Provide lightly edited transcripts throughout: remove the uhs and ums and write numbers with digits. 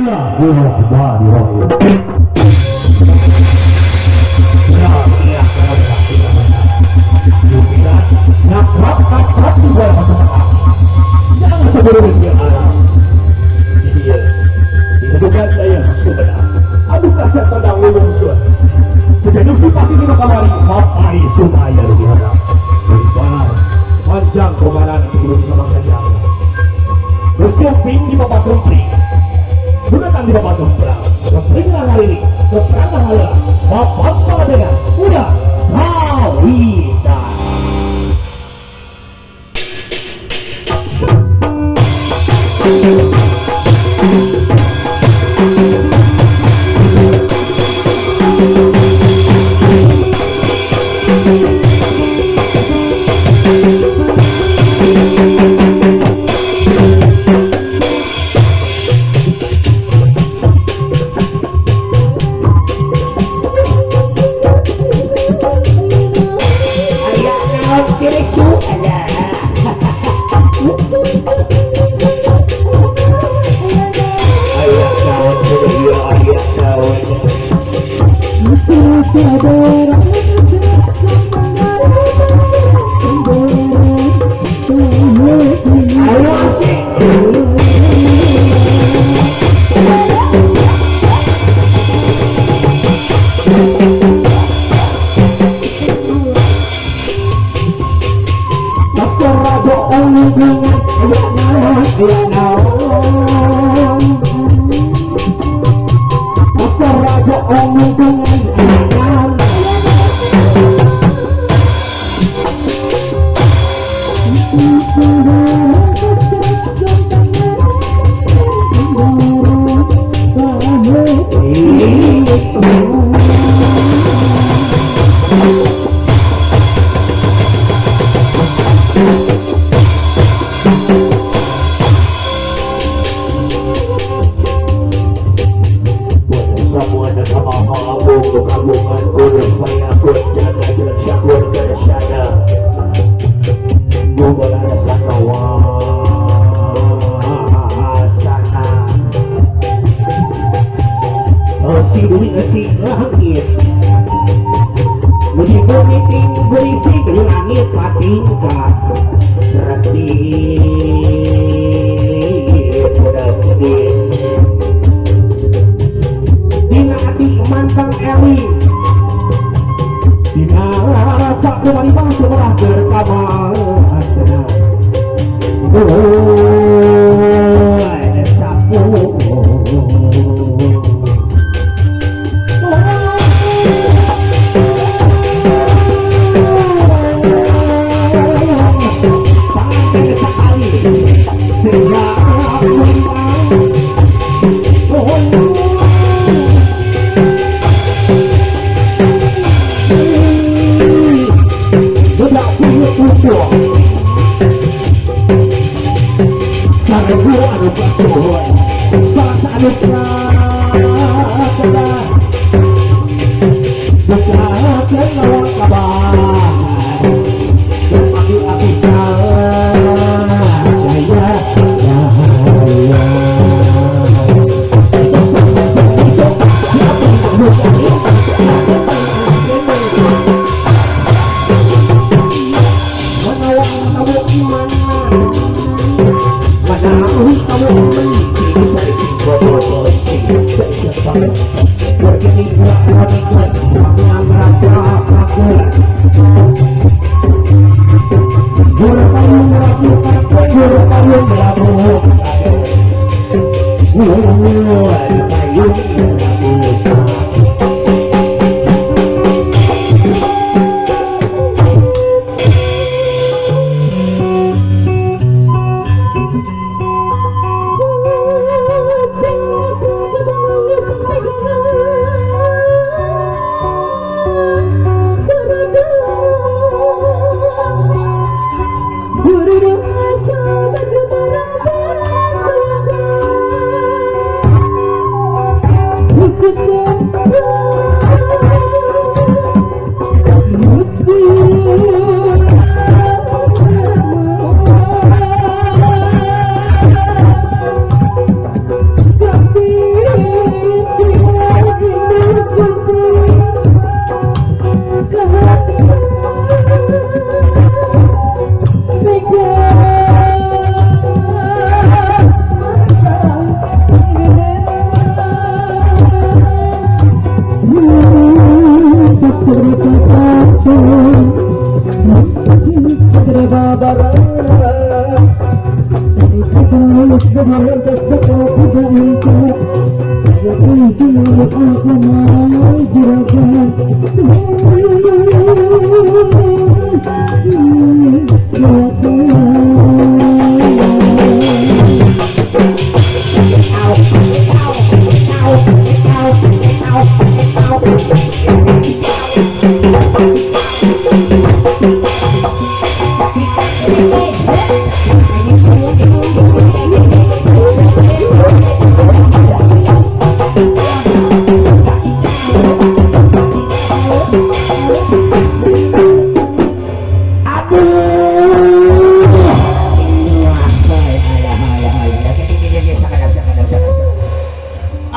Bismillahirrahmanirrahim. Panjang kemanan sebelum masa jauh. Bersiapin di bapak kempring. Gunakan di bapak kemprang. Kempring hari ini, kemprang hari bapak dengan udah kawita.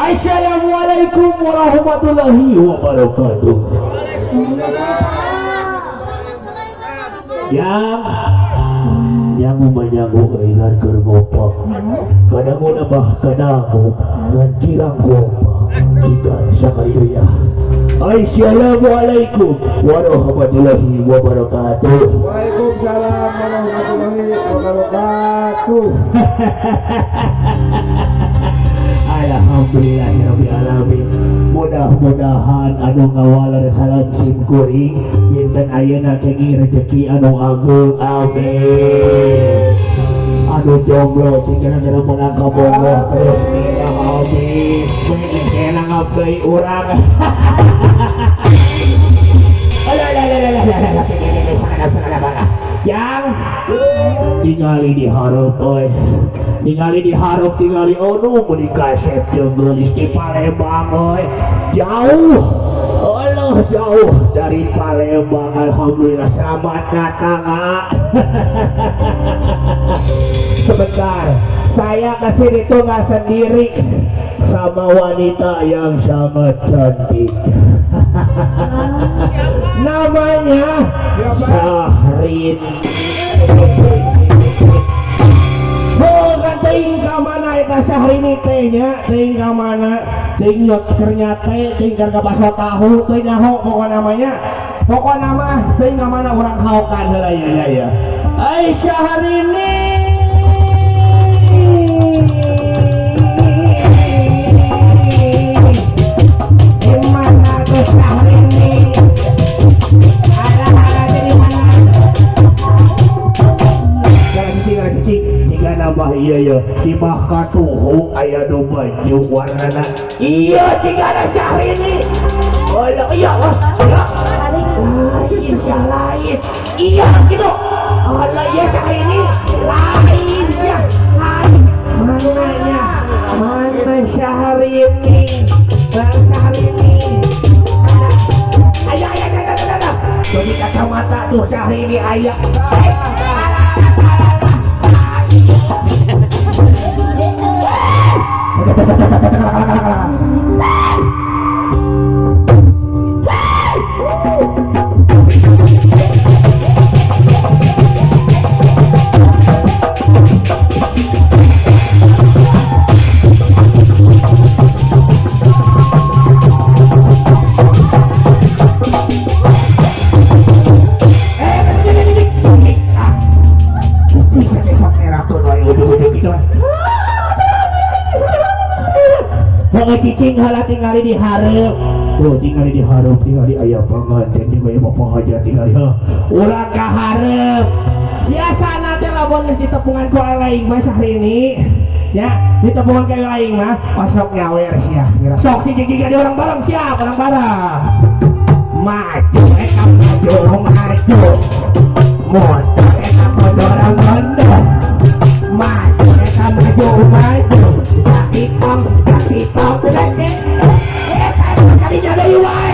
Assalamualaikum warahmatullahi wabarakatuh. Yang menyagu ilan keur ngopak. Kadang nambah kadangu ngan kirang gopak. Jika sakali ya. Assalamualaikum warahmatullahi wabarakatuh. Waalaikumsalam warahmatullahi wabarakatuh. Alhamdulillahirabbil alamin. Mudah-mudahan anu ngawaler salam sim kuring dinten ayeuna kenging rezeki anu agung, amin. Anu jomblo cing gara-gara meunang kabogoh terus nikah, amin. Kena ngabdai urang. Yang tingali di hareup euy. Tingali di hareup tingali oh meuni kasep jeung geulis di Palembang euy. Jauh. Allah jauh dari Palembang. Alhamdulillah selamat datang. Sebentar, saya kesini tuh nggak sendiri, sama wanita yang sangat cantik. Namanya Syahrini. Bukan teuing ka mana eta Syahrini teh nya, teuing ka mana, teuing keur nyate, teuing keur ngabaso tahu, teuing nyaho pokok namanya. Pokok nama teuing ka mana urang haokan heula ya ya. Ai Syahrini. Di mana tuh Syahrini? Alah, di mana? Jalan cicing, jika nambah iya ya, di mah katuhu aya nu baju warnana. Iya, jika ada Syahrini. Oh, iya, wah, ya. Lain Syah lain. Iya, gitu. Alah, iya Syahrini. Lain Syah, lain. Mananya? Mana Syahrini? Bang Syahrini. Ayah, ayah, ayah, ayah, ayah. Jadi kacamata tuh Syahrini ayah. Cicing heula tingali di hareup. Tuh tingali di hareup, tingali aya panganten jeung aya bapak hajat tingali heuh. Urang ka hareup. Biasana teh lamun geus ditepungan ku laing mah Syahrini. Ya, ditepungan ku laing mah osok nyawer sia. Sok si gigi di orang bareng siap, orang bareng. Maju eta maju maju. Motor eta mondor mondor. Maju eta maju maju. Tapi tong sekali jadi wae.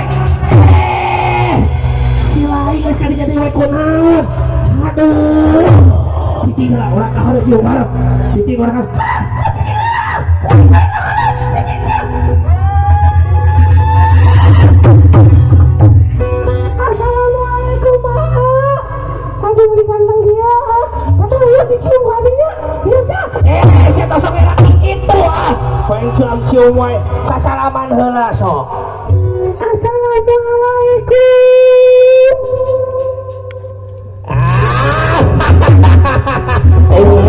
Si lain sekali jadi wae kunaon. Aduh. Cicing lah urang ka hareup ieu hareup. Cicing urang ka. Cicing lah. Cicing sia. Assalamualaikum, Mak. Aduh, beli kantong dia. Tapi geus dicium ku abinya. Geus dah. Sia tosok era kitu ah. Poeng cium-cium wae. Sasalaman heula sok. Assalamualaikum. Ah. Oh,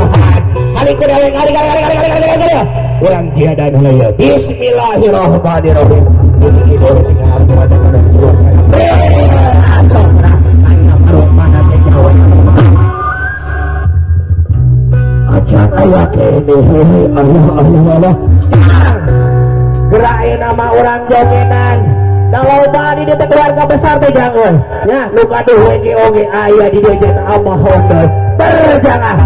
Kali ku dewe kali kali kali kali kali kali kali. Urang jiadan heula ieu. Bismillahirrahmanirrahim. Acan aya keneh Allah Allah Allah. Gerak ayeuna mah urang jogedan. Da loba di dieu teh keluarga besar teh jang euy. Nya nu gaduh wenge oge aya di dieu jeung Abah Honda. Berjangah.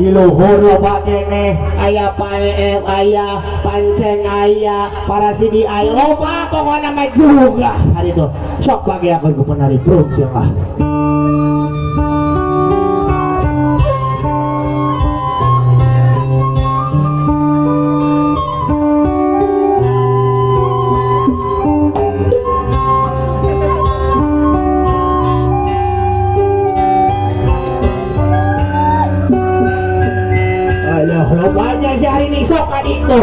Di luhur loba keneh aya paeem aya panceng aya parasidi aya loba pokona mah juga hari itu sok bagi aku ku penari bro ah. Banyak si hari ini sok itu.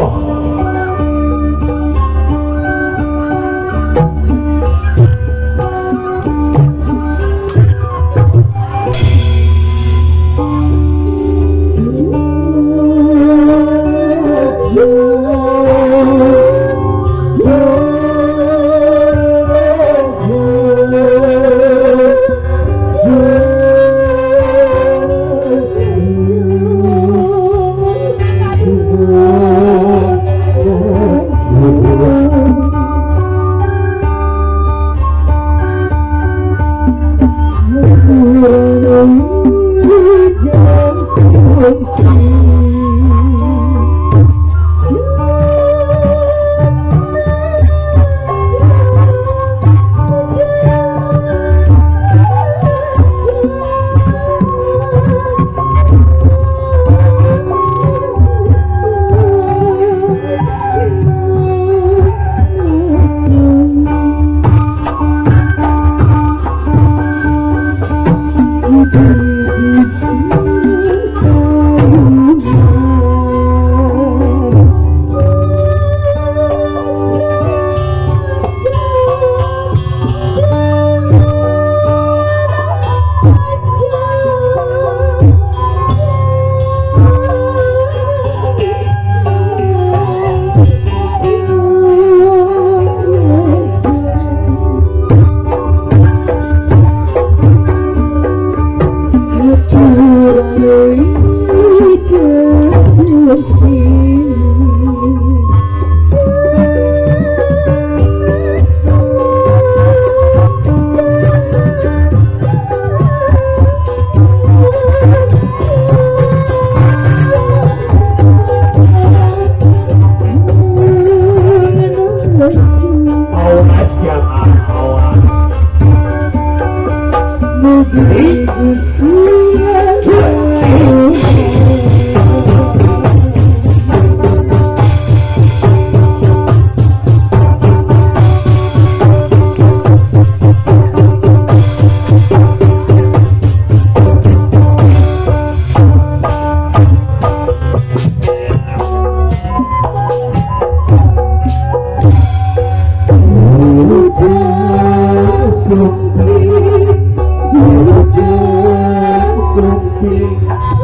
Awas ya, awas. Negeri Gusti. Wilujeng sumping.